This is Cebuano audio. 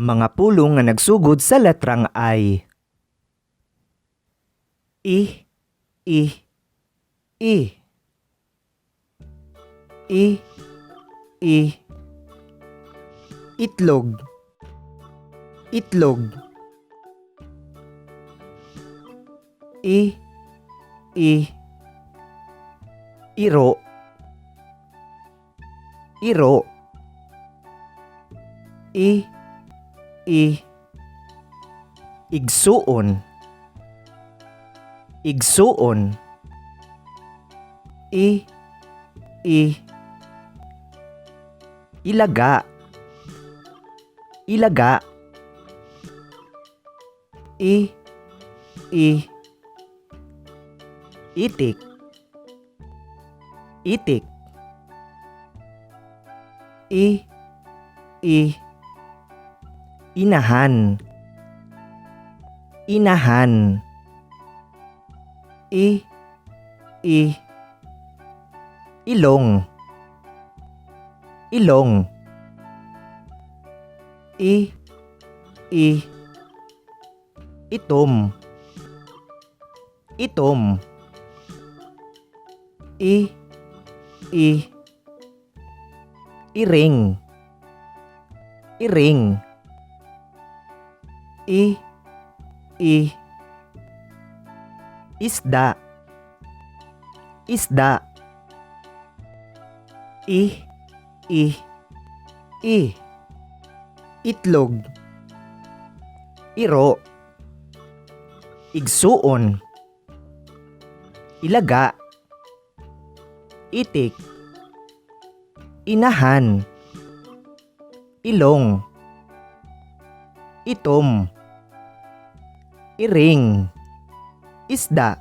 Mga pulong nga nagsugod sa letrang I. I, I, I. I, I. Itlog. Itlog. I, I. Iro. Iro. I, I. Igsuon. Igsuon. I, I. Ilaga. Ilaga. I, I. Itik. Itik. I, I. Inahan. Inahan. I, I. Ilong. Ilong. I, I. Itom. Itom. I, I. Iring. Iring. I, I. Isda. Isda. I, I, I. Itlog. Iro. Igsuon. Ilaga. Itik. Inahan. Ilong. Itom. Iring. Isda.